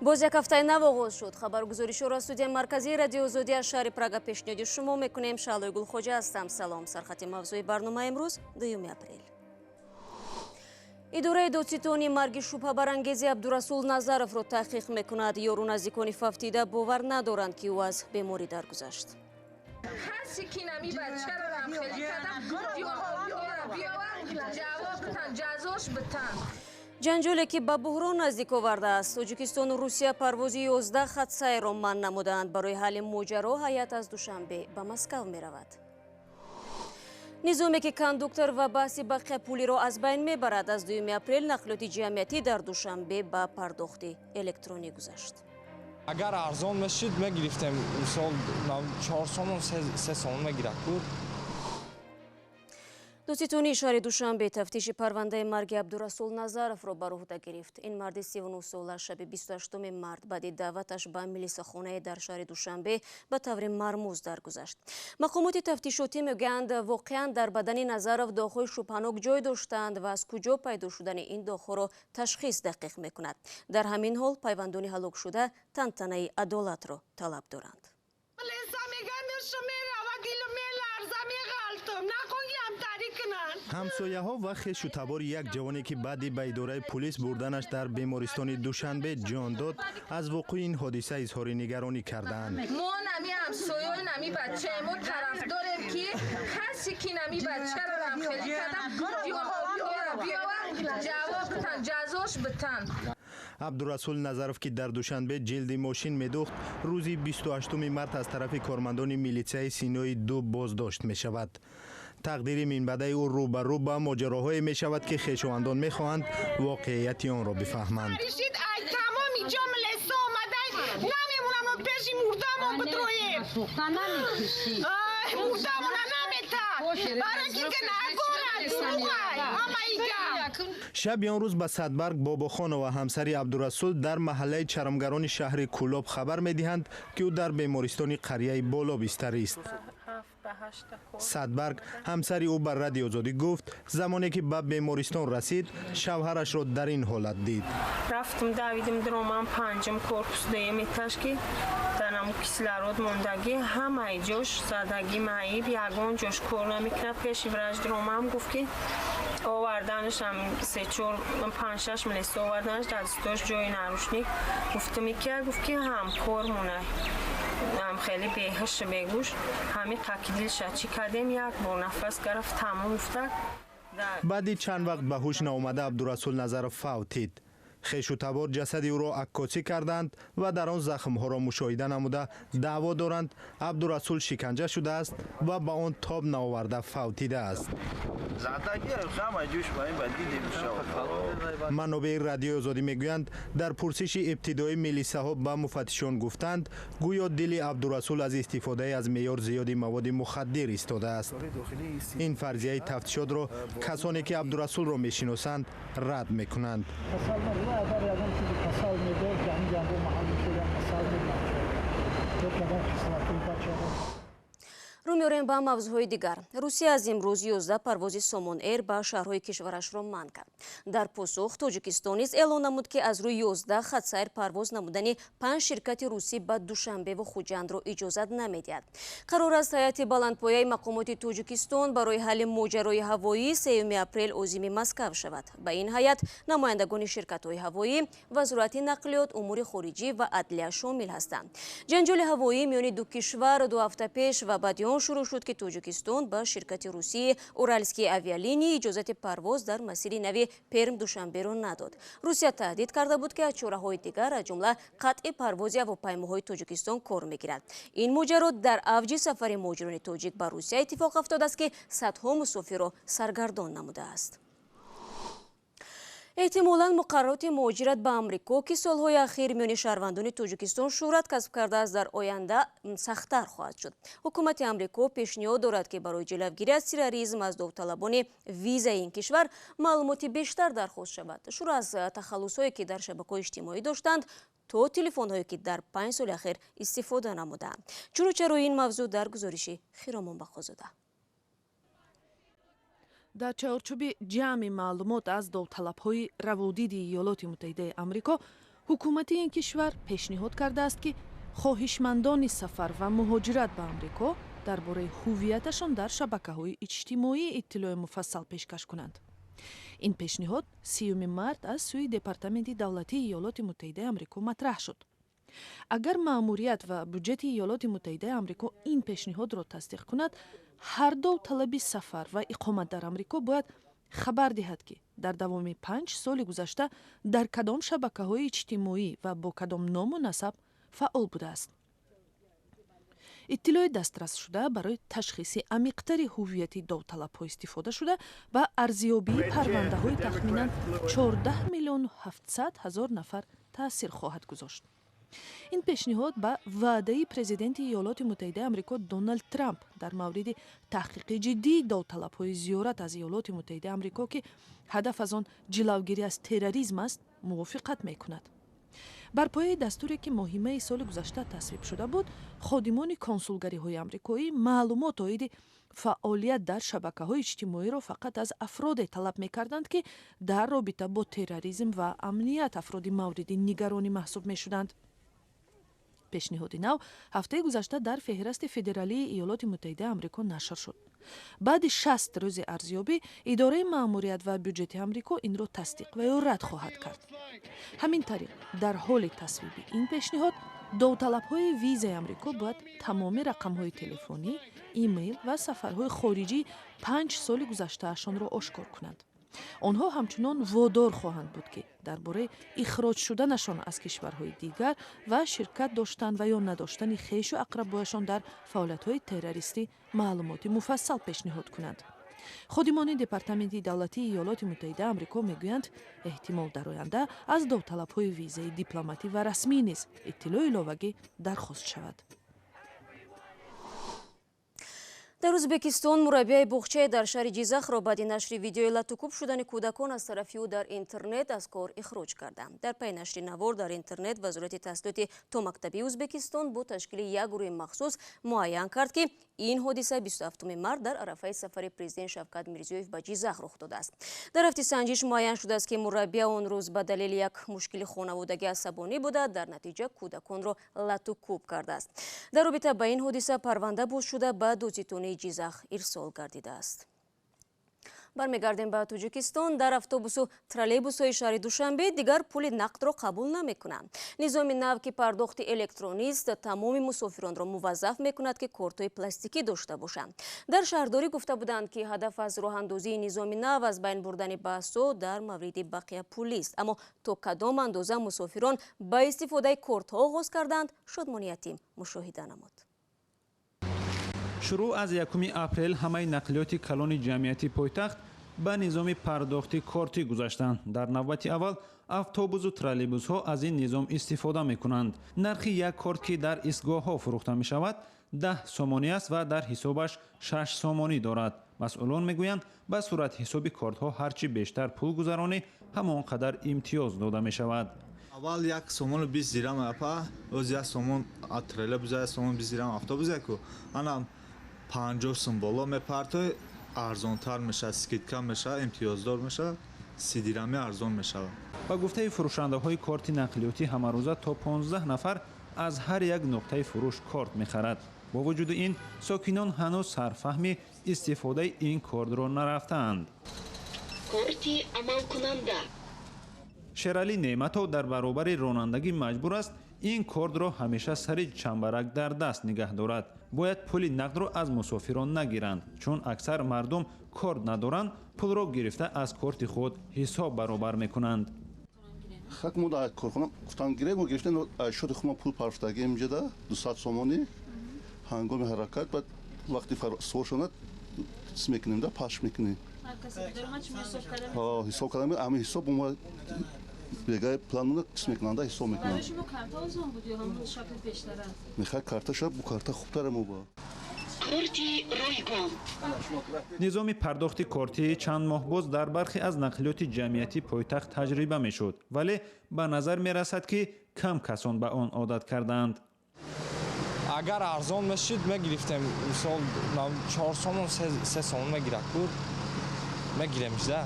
Боз як ҳафтаи нав оғоз шуд. Хабару гузоришҳоро аз студияи марказии Радиои Озодӣ аз шаҳри Прага пешниҳоди шумо мекунем. Шаҳлои Гулхоҷа ҳастам. Салом. Сархати мавзӯи барномаи имрӯз, 2 апрел. Идораи додситонӣ марги шубҳабарангези Абдурасул Назаровро таҳқиқ мекунад. Ёру наздикони фавтида бовар надоранд, ки ӯ аз беморӣ даргузашт. Касе ки нами бачаро рамхелӣ кардам, биёвар, ҷавоб битан, ҷазош битан. Ҷанҷоле, ки ба буҳрон наздик овардааст. Тоҷикистону Русия парвози 11 хатсайрро манъ намуданд. Барои ҳалли моҷаро ҳайат аз Душанбе ба Москав меравад. Низоме, ки кондуктор ва баҳси бақияпулиро аз байн мебарад. Аз 2 апрел нақлиёти ҷамъиятӣ дар Душанбе ба пардохти электронӣ гузашт. Агар арзон мешид, мегирифтем. Мисол, 4 сомон, 3 сомон мегирад ку. Додситонии шаҳри Душанбе тафтиши парвандаи марги Абдурасул Назаровро бар уҳда гирифт. Ин марди 39 сола шаби 28 март баъди даъваташ ба милисахонае дар шаҳри Душанбе ба таври мармуз даргузашт. Мақомоти тафтишотӣ мегӯянд, воқеан дар бадани Назаров доғҳои шубҳанок ҷой доштанд ва аз куҷо пайдо шудани ин доғҳоро ташхис дақиқ мекунад. Дар ҳамин ҳол пайвандони ҳалокшуда тантанаи адолатро талаб доранд. Меларза, меғалтам. Ҳамсояҳо ва хешу табори як ҷавоне, ки баъди ба идораи пулис бурданаш дар бемористони Душанбе ҷон дод, аз вуқӯи ин ҳодиса изҳори нигаронӣ кардаанд. Мо нами ҳамсоёи нами бачаи мо тарафдорем, ки касе ки нами бачаро рамхелӣ кардам, биёвар, ҷавоб битан, ҷазош битан. Абдурасул Назаров, ки дар Душанбе ҷилди мошин медӯхт, рӯзи 28 март аз тарафи кормандони милитсияи Синои ду боздошт мешавад. Тақдири минбаъдаи ӯ рӯ ба рӯ ба моҷароҳое мешавад, ки хешовандон мехоҳанд воқеияти онро бифаҳманд. Тамоми ҷо милиса омада, намемонам, пеши мурдамон бидроем, мурдамона намета, барои ки гунаҳгора, дурӯғай ҳамаи гап. Шаби он рӯз ба Садбарг Бобохонова, ҳамсари Абдурасул, дар маҳаллаи Чаромгарони шаҳри Кӯлоб хабар медиҳанд, ки ӯ дар бемористони қарияи Боло бистарист. Садбарг, ҳамсари ӯ, ба Радиои Озодӣ гуфт, замоне ки ба бемористон расид, шавҳарашро дар ин ҳолат дид. Рафтум, давидим, диромам панҷум корпус, дуюм этаж, ки дар ҳамун кислород мондагӣ, ҳамаи ҷош задагӣ, маиб, ягон ҷош кор намекунад. Пеши врач диромам, гуфт, ки оварданашам се, чор, панҷ, шаш милиса оварданаш, дар дастош ҷои наручник. Гуфтум, икия? Гуфт, ки ҳамкор монай, ҳам хеле беҳуш, бегӯш, ҳами қаки дилша чӣ кардем, як бор нафас гирифт, тамом гуфта. Баъди чанд вақт ба ҳуш наомада Абдурасул Назаров фавтид. Хешу табор ҷасади ӯро аккосӣ карданд ва дар он захмҳоро мушоҳида намуда, даъво доранд, Абдурасул шиканҷа шудааст ва ба он тоб наоварда фавтидааст. Манобеи Радиои Озодӣ мегӯянд, дар пурсиши ибтидоӣ милисаҳо ба муфаттишон гуфтанд, гӯё дили Абдурасул аз истифодаи аз меъёр зиёди маводи мухаддир истодааст. Ин фарзияи тафтишотро касоне, ки Абдурасулро мешиносанд, рад мекунанд. Агар ягон чизи касал медод, ҳамин ҷанбо маҳал мешуд, касал мебача ё ягон хислатҳои бачаро. Рӯ меорем ба мавзӯъҳои дигар. Русия аз имрӯз 11 парвози Сомон Эйр ба шаҳрҳои кишварашро манъ кард. Дар посух Тоҷикистон низ эълон намуд, ки аз рӯи 11 хатсайр парвоз намудани панҷ ширкати русӣ ба Душанбеву Хуҷандро иҷозат намедиҳад. Қарор аст, ҳайати баландпояи мақомоти Тоҷикистон барои ҳалли моҷарои ҳавоӣ 3 апрел озими Москав шавад. Ба ин ҳайат намояндагони ширкатҳои ҳавоӣ, Вазорати нақлиёт, умури хориҷӣ ва адлия шомил ҳастанд. Ҷанҷоли ҳавоӣ миёни ду кишвар 2 ҳафта пеш ва баъди он шурӯъ шуд, ки Тоҷикистон ба ширкати русии Уральские авиалинии иҷозати парвоз дар масири нави Перм Душанберо надод. Русия таҳдид карда буд, ки аз чораҳои дигар, аз ҷумла қатъи парвози ҳавопаймоҳои Тоҷикистон, кор мегирад. Ин моҷаро дар авҷи сафари муҳоҷирони тоҷик ба Русия иттифоқ афтодааст, ки садҳо мусофирро саргардон намудааст. Эҳтимолан муқаррароти муҳоҷират ба Амрико, ки солҳои ахир миёни шаҳрвандони Тоҷикистон шӯҳрат касб кардааст, дар оянда сахттар хоҳад шуд. Ҳукумати Амрико пешниҳод дорад, ки барои ҷилавгирӣ аз терроризм аз довталабони визаи ин кишвар маълумоти бештар дархост шавад, шурӯъ аз тахаллусҳое, ки дар шабакаҳои иҷтимоӣ доштанд, то телефонҳое, ки дар 5 соли ахир истифода намудаанд. Чуну чарои ин мавзӯъ дар гузориши Хиромон Бақозода. Дар чаҳорчӯби ҷамъи маълумот аз довталабҳои раводиди Иёлоти Муттаҳидаи Амрико, Ҳукумати ин кишвар пешниҳод кардааст, ки хоҳишмандони сафар ва муҳоҷират ба Амрико дар бораи ҳуввияташон дар шабакаҳои иҷтимоӣ иттилои муфассал пешкаш кунанд. Ин пешниҳод 30 март аз сӯи Департаменти давлатии Иёлоти Муттаҳидаи Амрико матраҳ шуд. Агар маъмурият ва буҷети Иёлоти Муттаҳидаи Амрико ин пешниҳодро тасдиқ кунад, ҳар довталаби сафар ва иқомат дар Амрико бояд хабар диҳад, ки дар давоми 5 соли гузашта дар кадом шабакаҳои иҷтимоӣ ва бо кадом ному насаб фаъол будааст. Иттилои дастрасшуда барои ташхиси амиқтари ҳуввияти довталабҳо истифода шуда, ба арзёбии парвандаҳои тахминан 14 миллиону 700 ҳазор нафар таъсир хоҳад гузошт. Ин пешниҳод ба ваъдаи президенти Иёлоти Муттаҳидаи Амрико Доналд Трамп дар мавриди таҳқиқи ҷиддии довталабҳои зиёрат аз Иёлоти Муттаҳидаи Амрико, ки ҳадаф аз он ҷилавгирӣ аз терроризм аст, мувофиқат мекунад. Бар пояи дастуре, ки моҳи майи соли гузашта тасвиб шуда буд, ходимони консулгариҳои амрикоӣ маълумот оиди фаъолият дар шабакаҳои иҷтимоиро фақат аз афроде талаб мекарданд, ки дар робита бо терроризм ва амният афроди мавриди нигаронӣ маҳсуб мешуданд. Пешниҳоди нав ҳафтаи гузашта дар феҳрасти федералии Иёлоти Муттаҳидаи Амрико нашр шуд. Баъди 60 рӯзи арзёбӣ идораи маъмурият ва бюҷети Амрико инро тасдиқ ва ё рад хоҳад кард. Ҳамин тариқ, дар ҳоли тасвиби ин пешниҳод, довталабҳои визаи Амрико бояд тамоми рақамҳои телефонӣ, имейл ва сафарҳои хориҷии 5 соли гузаштаашонро ошкор кунанд. Онҳо ҳамчунон водор хоҳанд буд, ки дар бораи ихроҷ шуданашон аз кишварҳои дигар ва ширкат доштан ва ё надоштани хешу ақрабояшон дар фаъолиятҳои террористӣ маълумоти муфассал пешниҳод кунанд. Ходимони Департаменти давлатии Иёлоти Муттаҳидаи Амрико мегӯянд, эҳтимол дар оянда аз довталабҳои визаи дипломатӣ ва расмӣ низ иттилои иловагӣ дархост шавад. Дар Ӯзбекистон мураббияи боғчае дар шаҳри Ҷизахро баъди нашри видеои латукӯб шудани кӯдакон аз тарафи ӯ дар интернет аз кор ихроҷ карданд. Дар пайи нашри навор дар интернет, Вазорати таҳсилоти томактабии Ӯзбекистон бо ташкили як гурӯҳи махсус муайян кард, ки ин ҳодиса 27 март дар арафаи сафари президент Шавкат Мирзиёев ба Ҷизах рух додааст. Дар рафти санҷиш муайян шудааст, ки мураббия он рӯз ба далели як мушкили хонаводагӣ асабонӣ буда, дар натиҷа кӯдаконро латукӯб кардааст. Дар робита ба ин ҳодиса парванда боз шуда, ба додситонии Ҷизах ирсол гардидааст. Бармегардем ба Тоҷикистон. Дар автобусу троллейбусҳои шаҳри Душанбе дигар пули нақдро қабул намекунанд. Низоми нав, ки пардохти электронист, тамоми мусофиронро муваззаф мекунад, ки кортҳои пластикӣ дошта бошанд. Дар шаҳрдорӣ гуфта буданд, ки ҳадаф аз роҳандозии низоми нав аз байн бурдани баҳсҳо дар мавриди бақияпулист. Аммо то кадом андоза мусофирон ба истифодаи кортҳо оғоз карданд, Шодмони Ятим мушоҳида намуд. Шурӯъ аз 1 апрел ҳамаи нақлиёти калони ҷамъияти пойтахт ба низоми пардохти кортӣ гузаштанд. Дар навбати аввал автобусу троллейбусҳо аз ин низом истифода мекунанд. Нархи як корт, ки дар истгоҳҳо фурӯхта мешавад, 10 сомонӣ аст ва дар ҳисобаш 6 сомонӣ дорад. Масъулон мегӯянд, ба суратҳисоби кортҳо ҳар чӣ бештар пул гузаронӣ, ҳамон қадар имтиёз дода мешавад. Аввал 1 сомону 20 дирам апа, оз 1 сомон троллейбус, 1 сомон 20 дирам автобус яку анам 50 сум боло мепартой, арзонтар мешавад, скидка мешавад, имтиёздор мешавад, 30 дирами арзон мешавад. Ба гуфтаи фурӯшандаҳои корти нақлиётӣ, ҳамарӯза то 15 нафар аз ҳар як нуқтаи фурӯш корт мехарад. Бо вуҷуди ин, сокинон ҳанӯз сарфаҳми истифодаи ин кортро нарафтаанд. Корти амалкунанда. Шералӣ Неъматов дар баробари ронандагӣ маҷбур аст ин кортро ҳамеша сари чамбарак дар даст нигаҳ дорад. Бояд пули нақдро аз мусофирон нагиранд, чун аксар мардум корт надоранд, пулро гирифта аз корти худ ҳисоб баробар мекунанд. Хак мо дар корхона гуфтан гирем, мо гирифтем, шоти худ пул парфтагем инҷода 200 сомонӣ. Ҳангоми ҳаракат баъд вақти суор шонад чиз мекунем да, пахш мекунем, ҳисоб кардам, ҳамин ҳисоб мо бегай планона чиз мекунанда, ҳисоб мекунанд. Шумо карта осон буд ё ҳамон шакли пештара? Мехоҳад карта шавад, бу карта хубтара мо ба. Корти ройгон. Низоми пардохти кортӣ чанд моҳ боз дар бархе аз нақлиёти ҷамъиятии пойтахт таҷриба мешуд, вале ба назар мерасад, ки кам касон ба он одат кардаанд. Агар арзон мешид, мегирифтем. Мисол, 4 сомон, 3 сомон мегирад ку, мегиремш да.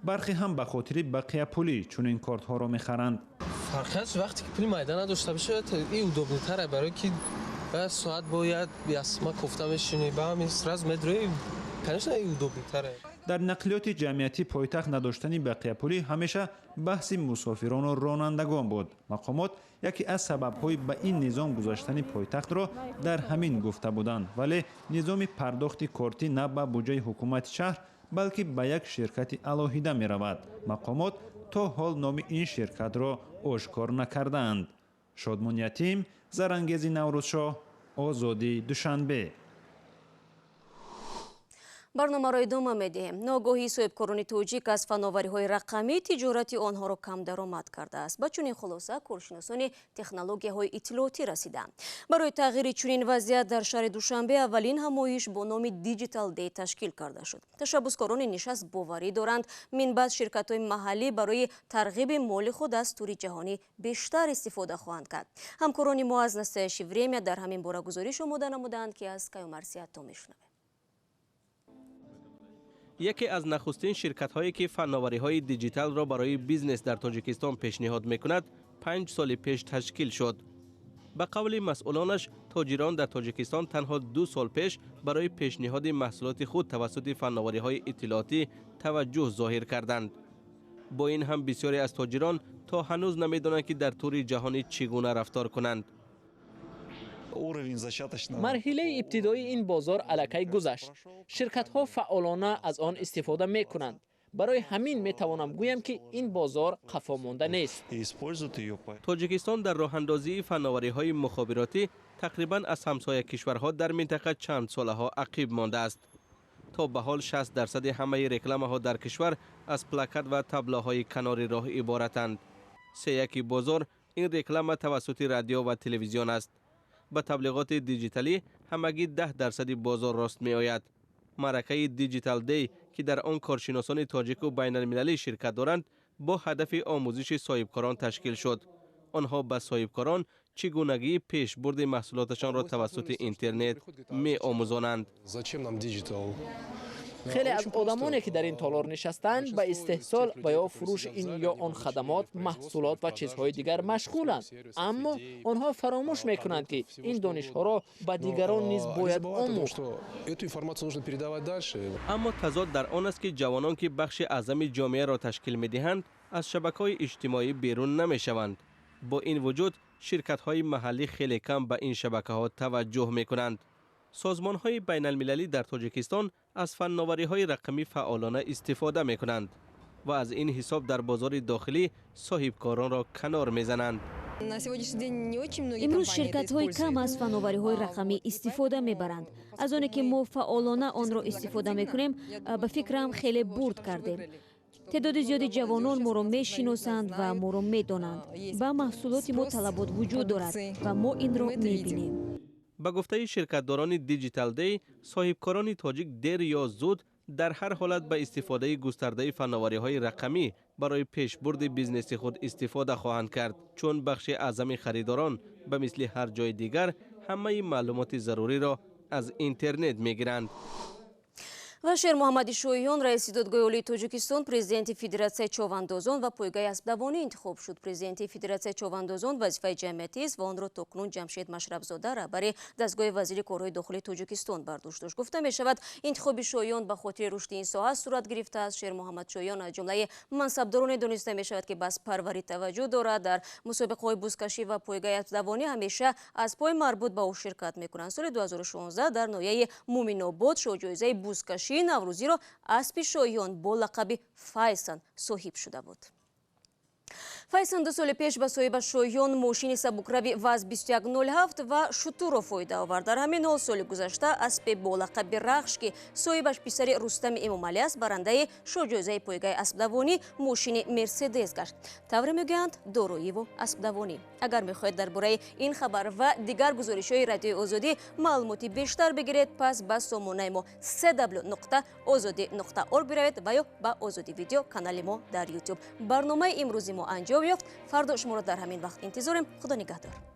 Бархе ҳам ба хотири бақияпулӣ чунин кортҳоро мехаранд. Фарқиятш вақте ки пули майда надошта бошад, и удобнитаре, барои ки ба соат бояд ясма кофта мешинӣ, ба ҳамин сразу медрои, конечно, и удобнитаре. Дар нақлиёти ҷамъиятӣ пойтахт надоштани бақияпулӣ ҳамеша баҳси мусофирону ронандагон буд. Мақомот яке аз сабабҳои ба ин низом гузаштани пойтахтро дар ҳамин гуфта буданд, вале низоми пардохти кортӣ на ба буҷаи ҳукумати шаҳр, балки ба як ширкати алоҳида меравад. Мақомот то ҳол номи ин ширкатро ошкор накардаанд. Шодмон Ятим, Зарангези Наврӯзшоҳ, Озодӣ, Душанбе. Барномаро идома медиҳем. Ногоҳии соҳибкорони тоҷик аз фановариҳои рақамӣ тиҷорати онҳоро камдаромад кардааст. Ба чунин хулоса коршиносони технологияҳои иттилоотӣ расиданд. Барои тағйири чунин вазъият дар шаҳри Душанбе аввалин ҳамоиш бо номи Digital Day ташкил карда шуд. Ташаббускорони нишаст боварӣ доранд, минбаъд ширкатҳои маҳаллӣ барои тарғиби моли худ аз тури ҷаҳонӣ бештар истифода хоҳанд кард. Ҳамкорони мо аз Настоящее время дар ҳамин бора гузориш омода намуданд, ки аз Каюмарси Ато мешунавем. Яке аз нахустин ширкатҳое, ки фанновариҳои диҷиталро барои бизнес дар Тоҷикистон пешниҳод мекунад, 5 соли пеш ташкил шуд. Ба қавли масъулонаш, тоҷирон дар Тоҷикистон танҳо 2 сол пеш барои пешниҳоди маҳсулоти худ тавассути фанновариҳои иттилоотӣ таваҷҷӯҳ зоҳир карданд. Бо ин ҳам бисёре аз тоҷирон то ҳанӯз намедонанд, ки дар тури ҷаҳонӣ чӣ гуна рафтор кунанд. Марҳилаи ибтидоии ин бозор аллакай гузашт. Ширкатҳо фаъолона аз он истифода мекунанд. Барои ҳамин метавонам гӯям, ки ин бозор қафомонда нест. Тоҷикистон дар роҳандозии фанновариҳои мухобиротӣ тақрибан аз ҳамсоя кишварҳо дар минтақа чанд солаҳо ақиб мондааст. То ба ҳол 60% ҳамаи рекламаҳо дар кишвар аз плакат ва таблоҳои канори роҳ иборатанд. Сеяки бозор ин реклама тавассути радио ва телевизион аст. Ба таблиғоти диҷиталӣ ҳамагӣ 10% бозор рост меояд. Маъракаи Digital Day, ки дар он коршиносони тоҷику байналмилалӣ ширкат доранд, бо ҳадафи омӯзиши соҳибкорон ташкил шуд. Онҳо ба соҳибкорон чӣ гунагии пешбурди маҳсулоташонро тавассути интернет меомӯзонанд. Хеле аз одамоне, ки дар ин толор нишастанд, ба истеҳсол ва ё фурӯши ин ё он хадамот, маҳсулот ва чизҳои дигар машғуланд, аммо онҳо фаромӯш мекунанд, ки ин донишҳоро ба дигарон низ бояд омӯхт. Аммо тазод дар он аст, ки ҷавонон, ки бахши аъзами ҷомеаро ташкил медиҳанд, аз шабакаҳои иҷтимоӣ берун намешаванд. Бо ин вуҷуд ширкатҳои маҳаллӣ хеле кам ба ин шабакаҳо таваҷҷӯҳ мекунанд. Созмонҳои байналмилалӣ дар Тоҷикистон аз фанновариҳои рақамӣ фаъолона истифода мекунанд ва аз ин ҳисоб дар бозори дохилӣ соҳибкоронро канор мезананд. Имрӯз ширкатҳои кам аз фановариҳои рақамӣ истифода мебаранд. Аз оне ки мо фаъолона онро истифода мекунем, ба фикрам, хеле бурд кардем. Теъдоди зиёди ҷавонон моро мешиносанд ва моро медонанд. Ба маҳсулоти мо талабот вуҷуд дорад ва мо инро мебинем. Ба гуфтаи ширкатдорони Digital Day, соҳибкорони тоҷик дер ё зуд дар ҳар ҳолат ба истифодаи густардаи фанновариҳои рақамӣ барои пешбурди бизнеси худ истифода хоҳанд кард, чун бахши аъзами харидорон ба мисли ҳар ҷои дигар ҳамаи маълумоти заруриро аз интернет мегиранд. Ва Шермуҳаммади Шоҳиён, раиси Додгоҳи Олии Тоҷикистон, президенти Федератсияи човандозон ва пойгаи аспдавонӣ интихоб шуд. Президенти Федератсияи човандозон вазифаи ҷамъиятист ва онро то кунун Ҷамшед Машрабзода, раҳбари дастгоҳи вазири корҳои дохилии Тоҷикистон, бар дӯш дошт. Гуфта мешавад, интихоби Шоҳиён ба хотири рушди ин соҳа сурат гирифтааст. Шермуҳаммад Шоҳиён аз ҷумлаи мансабдороне дониста мешавад, ки ба асппарварӣ таваҷҷӯҳ дорад. Дар мусобиқаҳои бузкашӣ ва пойгаи аспдавонӣ ҳамеша аспҳои марбут ба ӯ ширкат мекунанд. Соли 2016 дар ноҳияи Муминобод шоҳҷоизаи бузкашии наврӯзиро аспи Шоҳиён бо лақаби Файсан соҳиб шуда буд. Файсан 2 соли пеш ба соҳиба Шоҳиён мошини сабукрави ВАЗ 2107 ва шутурро фоида овард. Дар ҳамин ҳол соли гузашта аспе бо лақаби Рахш, ки соҳибаш писари Рустами Эмомалӣ аст, барандаи шоҳҷоизаи пойгаи аспдавонӣ, мошини Мерседес гашт. Тавре мегӯянд, дороиву аспдавонӣ. Агар мехоҳед дар бораи ин хабар ва дигар гузоришҳои Радиои Озодӣ маълумоти бештар бигиред, пас ба сомонаи мо cw.ozodi.org биравед ва ё ба Озодӣ Видео, канали мо дар Ютуб. Барномаи имрӯзи мо анҷом ёфт. Фардо шуморо дар ҳамин вақт интизорем. Худо нигаҳдор.